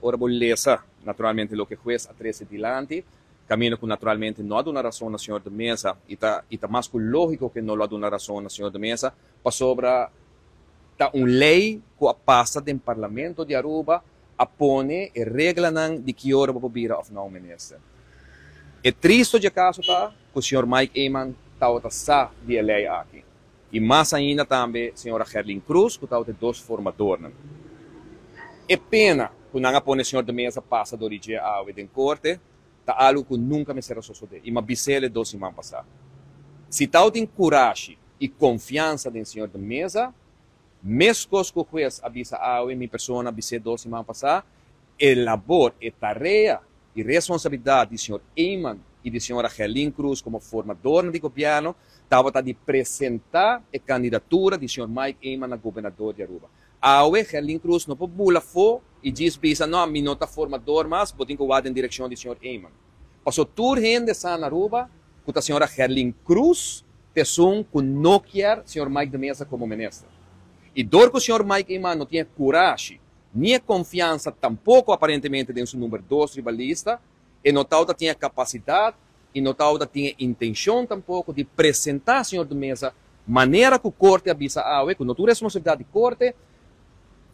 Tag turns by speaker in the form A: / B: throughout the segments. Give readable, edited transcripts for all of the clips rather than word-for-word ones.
A: Ora bo lesa, naturalmente, loke hues a trece dilanti, caminda cu naturalmente no a duna rason na señor De Meza, y ta mas cu logico cu no a duna rason na señor De Meza, pasobra ta un ley cu a pasa den Parlamento di Aruba a pone e reglanan di ki ora bo bira of no minister. E tristo di caso ta cu señor Mike Eman tabata sa di e ley aki. Y mas ainda tambe señora Gerlin Cruz, cu tabata dos formadornan. E pena cu nan a pone señor De Meza pasa door di awe den corte, ta algo cu nunca mester a sucede. Y m'a bisele 2 siman pasa. Si tabatin corashi y confiansa den señor De Meza, mescos cu hues a bisa awe, mi persona a bisa 2 siman pasa, e labor, e tarea y responsabilidad di señor Eman y di señora Gerlin Cruz como formador di gobierno, tabata di presenta e candidatura di señor Mike Eman na gobernador di Aruba. Awe, Gerlin Cruz no por bula fo y djis bisa: "No, mi no ta formador mas, bo tin cu den direccion di señor Eman." Paso tur hende sa na Aruba cu e señora Gerlin Cruz ta esun cu no kier señor Mike de Meza como minister. Y dor cu señor Mike Eman no tin corashi, ni confiansa tampoco aparentemente den su number 2 riba lista, e no tin capacidad y no tin intencion tampoco di presenta señor de Meza manera cu corte a bisa awe, cu no ta responsabilidad di corte,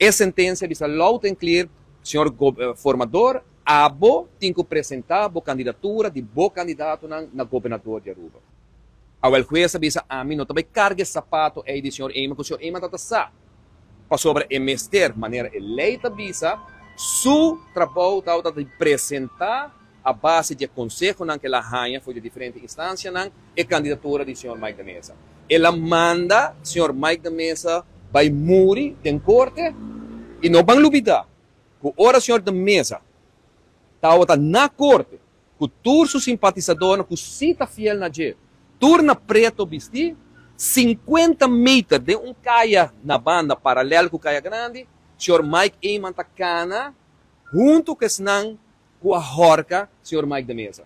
A: e sentencia a bisa loud and clear: señor formador, abo tin cu presenta e candidatura di bo candidato na gobernador di Aruba. Awel, hues a bisa: "Ami no ta bay carga sapato ey di señor Eman", cu señor Eman ta sa. Pasobra e mester, manera e ley ta bisa, su trabou ta di presenta a base di consehonan cu el a haya for di diferente instancianan e candidatura di señor Mike de Meza. El a manda señor Mike de Meza bay muri den corte y no ban lubida cu ora señor de Meza tabata na corte cu tur su simpatisadornan cu si ta fiel na dje, tur na preto bisti, 50 meter di un caya na banda paralelo cu Caya Grandi, señor Mike Eman ta cana hunto cu esnan cu a horca señor Mike de Meza.